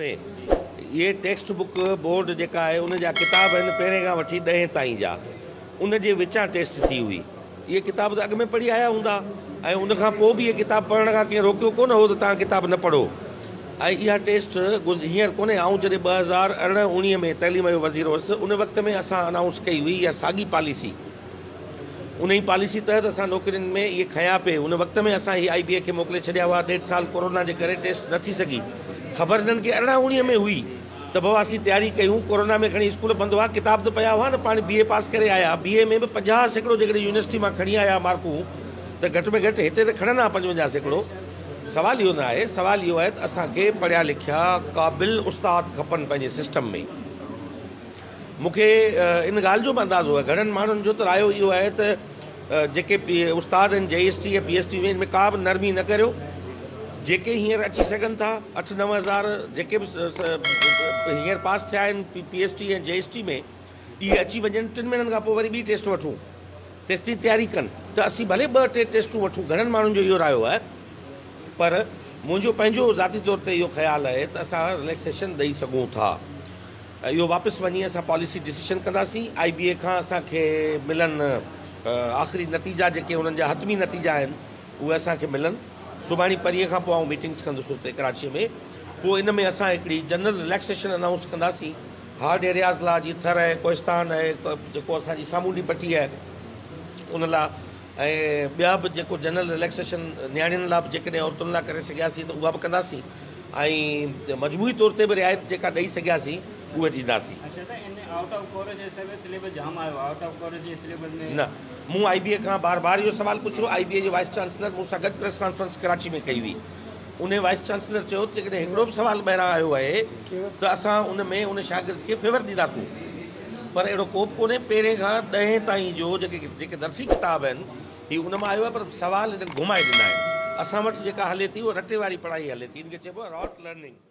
اهي text book board جيڪا آهي ان جا ڪتاب آهن پهرين کان وٺي ڏهين تائين جا ان جي وچان ٽيسٽ ٿي هئي. اهي ڪتاب ته اڳ ۾ پڙهي آيا هوندا ۽ ان کان پوء به اهي ڪتاب پڙهڻ کان ڪنهن روڪيو ڪونه هو ته توهان ڪتاب نه پڙهو ۽ اها ٽيسٽ هينئر ڪونهي. آئون جڏهن 2018 19 ۾ تعليم جو وزير هوس ان وقت ۾ اسان انائونس ڪئي هئي اها ساڳي پاليسي. انهي پاليسي تحت اسان نوڪرين ۾ اهي کنيا پئي. ان وقت ۾ اسان هي آء بي اي کي موڪلي ڇڏيا هئا. ڏيڍ سال ڪورونا جي ڪري ٽيسٽ نه ٿي سگهي. خبر هنن کي 18 19 ۾ هئي ته بابا اسين تياري ڪيون. ڪورونا ۾ کڻي اسڪول بند هئا ڪتاب ته پيا هئا نه پاڻ بي اي پاس ڪري آيا. بي اي ۾ به 50% جيڪڏهن يونيورسٽي مان کڻي آيا مارڪون ته گهٽ ۾ گهٽ هتي ته کڻن ها 55%. سوال اهو نه آهي سوال اهو آهي ته اسان کي پڙهيا لکيا قابل استاد کپن پنهنجي سسٽم ۾. مون کي ان ڳالهه جو به اندازو آهي گهڻن ماڻهن جو ته رايو اهو آهي ته جيڪي استاد آهن جي S T ۽ P S T ۾ ان ۾ ڪا به نرمي نه ڪريو جيڪي هينئر اچي سگهن ٿا اٺ 9000 جيڪي به هينئر پاس ٿيا آهن P S T ۽ G S T ۾ اهي اچي وڃن ٽن مهينن کان پوء وري ٻي ٽيسٽ وٺون تيستائين تياري ڪن ته اسين ڀلي ٻه ٽي ٽيسٽون وٺون گهڻن ماڻهن جو اهو رايو آهي پر منهنجو پنهنجو ذاتي طور تي اهو خيال آهي ته اسان رليڪسيشن ڏئي سگهون ٿا. اهو واپس وڃي اسان پاليسي ڊسيشن ڪنداسين، آء بي اي کان اسان کي ملن آخري نتيجا جيڪي انهن جا حتمي نتيجا آهن اهي اسان کي ملن، سڀاڻي پرينء کان پوء آئون ميٽنگس ڪندس اتي ڪراچي ۾ پوء ان ۾ اسان هڪڙي جنرل رليڪسيشن انائونس ڪنداسين هارڊ ايرياز لا جيئن ٿر آهي ڪوهستان آهي جيڪو اسان جي سامونڊي پٽي آهي ان لا ۽ ٻيا به جيڪو جنرل رليڪسيشن نياڻين لا به جيڪڏهن عورتن لا ڪري سگهياسين ته اها به ڪنداسين ۽ مجموعي طور تي به رعايت جيڪا ڏئي سگهياسين اهي ڏينداسين. اڇا ته ان آئوٽ آف ڪورس جي سروس سليبس جام آيو آئوٽ آف ڪورس جي سليبس ۾. نه مون آئي بي اي کان بار بار اهو سوال پڇيو آئي بي اي جي وائيس چانسلر مون سان گڏ پريس ڪانفرنس ڪراچي ۾ ڪئي هئي انهي وائيس چانسلر چيو ته جيڪڏهن هڪڙو به سوال ٻاهران آيو آهي ته اسان ان ۾ ان شاگرد کي فيور ڏينداسون پر اهڙو ڪو به ڪونهي پهرين کان ڏهين تائين جو جيڪي جيڪي درسي ڪتاب آهن هي ان مان آيو آهي پر سوال هنن گهمائي ڏنا آهن اسان وٽ جيڪا هلي ٿي اها رٽي واري پڙهائي هلي ٿي ان کي چئبو آهي راٽ لرننگ.